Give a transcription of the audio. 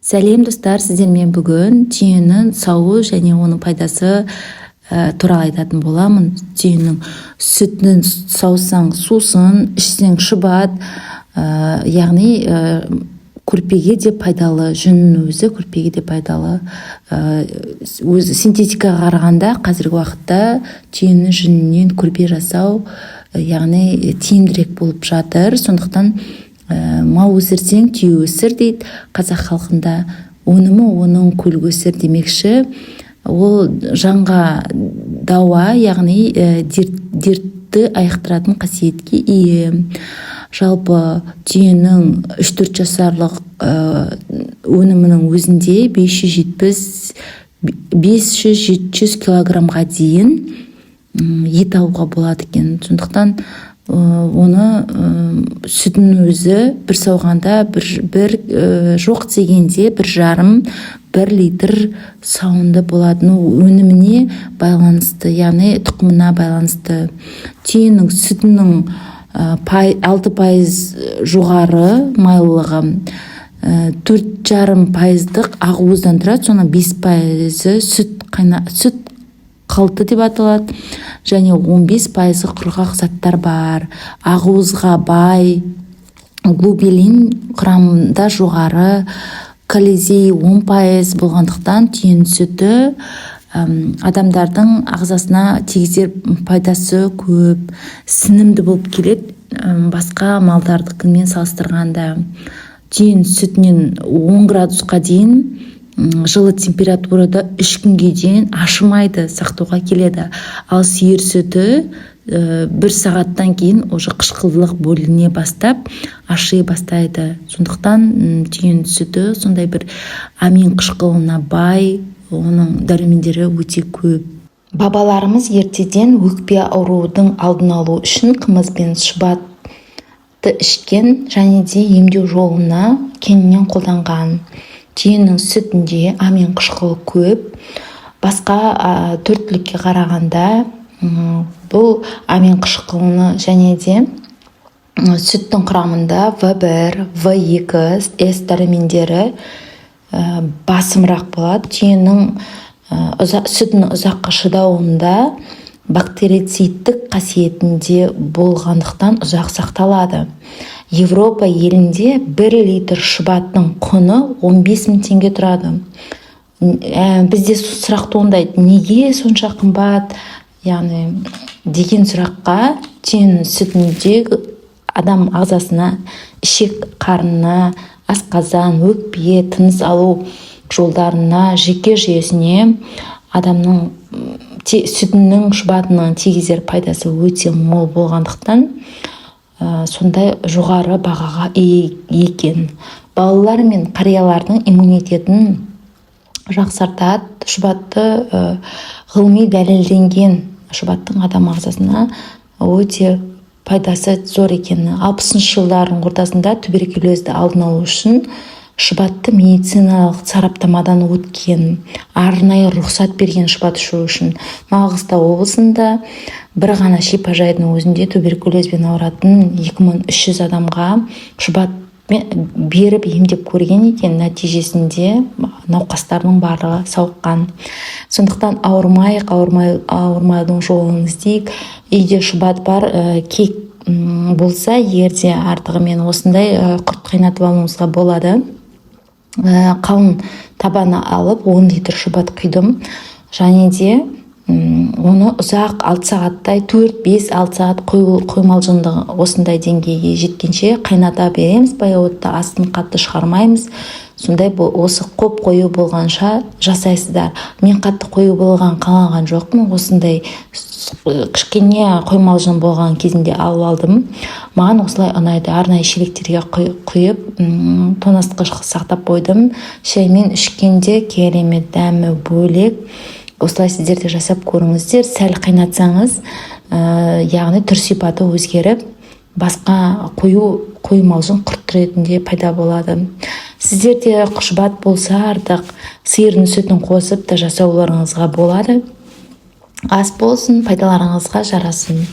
Сәлем, достар! Сіздермен бүгін түйенің сауу және оның пайдасы туралы айтатын боламын. Түйенің сүтін саусаң, сусын, ішсең, шұбат, яғни көрпеге де пайдалы, жүннің өзі көрпеге де пайдалы. Өзі синтетикаға қарағанда қазіргі уақытта түйенің жүнінен көрпе жасау, яғни тиімдірек болып жатыр. Сондықтан мал өсірсең, түйе өсір дейді қазақ халқында. Өнімі оның көл көсір демекші, ол жанға дауа, яғни дертті айықтыратын қасиетке ие. Жалпы түйенің 3-4 жасарлық өнімінің өзінде 570 500-700 килограммға дейін ет алуға болады екен. Сондықтан оны сүтінің өзі бір сауғанда бір жоқ дегенде 1,5-1 литр сауынды болады. Ну, өніміне байланысты, яғни тұқымына байланысты. Түйенің сүтінің 6% жоғары майлылығы, 4,5%-дық ақуыздан тұрады. Соның 5%-ы сүт қалты деп аталады және 15%-ы құрғақ заттар бар. Ақуызға бай, глобулин құрамында жоғары, кальций 10% болғандықтан, түйенің сүті адамдардың ағзасына тигізер пайдасы көп, сіңімді болып келеді басқа малдардікімен салыстырғанда. Түйенің сүтінен 10 градусқа дейін жылы температурада 3 күнге дейін ашымайды, сақтауға келеді. Ал сиыр сүті бір сағаттан кейін уже қышқылдылық бөліне бастап, аши бастайды. Сондықтан түйенің сүті сондай бір амин қышқылына бай, оның дәрумендері өте көп. Бабаларымыз ертеден өкпе аурудың алдын алу үшін қымыз бен шұбатты ішкен және де емдеу жолына кеңінен қолданған. Түйенің сүтінде амин қышқылы көп басқа төрт түлікке қарағанда. Бұл амин қышқылыны және де сүттің құрамында В1, В2, С дәрумендері басымырақ болады. Түйенің сүтінің ұзаққа шыдауында бактерицидтік қасиетінде болғандықтан, ұзақ сақталады. Европа елінде 1 литр шұбаттың құны 15 мың теңге тұрады. Бізде сұрақ туындайды: неге сонша қымбат, яғни деген сұраққа, түйенің сүтіндегі адам ағзасына, ішек қарнына, асқазан, өкпе, тыныс алу жолдарына, жүйке жүйесіне адамның сүтінің, шұбатының тигізер пайдасы өте мол болғандықтан, сондай жоғары бағаға ие екен. Балалар мен қариялардың иммунитетін жақсартады шұбатты. Ғылыми дәлелденген шұбаттың адам ағзасына өте пайдасы зор екені. 60-жылдардың ортасында туберкулезді алдын алу үшін шұбатты медициналық сараптамадан өткен, арнайы рұқсат берген шұбат ішу үшін. Маңғыстау облысында бір ғана шипажайдың өзінде туберкулезбен ауыратын 2300 адамға шұбат беріп, емдеп көрген екен. Нәтижесінде науқастардың барлығы сауыққан. Сондықтан ауырмайық, ауырмаудың жолын іздейік. Үйде шұбат бар, кек болса егер де, артығымен осындай құрт қайнатып алуыңызға болады. Қалың табаны алып, 10 литр шұбат құйдым және де оны ұзақ 6 сағаттай, 4, 5, 6 сағат қоймалжыңдығы осындай деңгейге жеткенше қайната береміз баяу отта, астын қатты шығармаймыз. Сондай осы қоп қою болғанша жасайсыздар. Мен қатты қою болған қалаған жоқпын, осындай кішкене қоймалжың болған кезінде алып алдым. Маған осылай ұнайды. Арнайы шелектерге құйып, тоңазытқыш сақтап қойдым. Шаймен ішкенде керемет, дәмі бөлек. Осылай сіздер де жасап көріңіздер. Сәл қайнатсаңыз, яғни түр сипаты өзгеріп, басқа қою қоймалжың құрт ретінде пайда болады. Сіздерде шұбат болса, артық сиырдың сүтін қосып та жасауларыңызға болады. Ас болсын, пайдаларыңызға жарасын!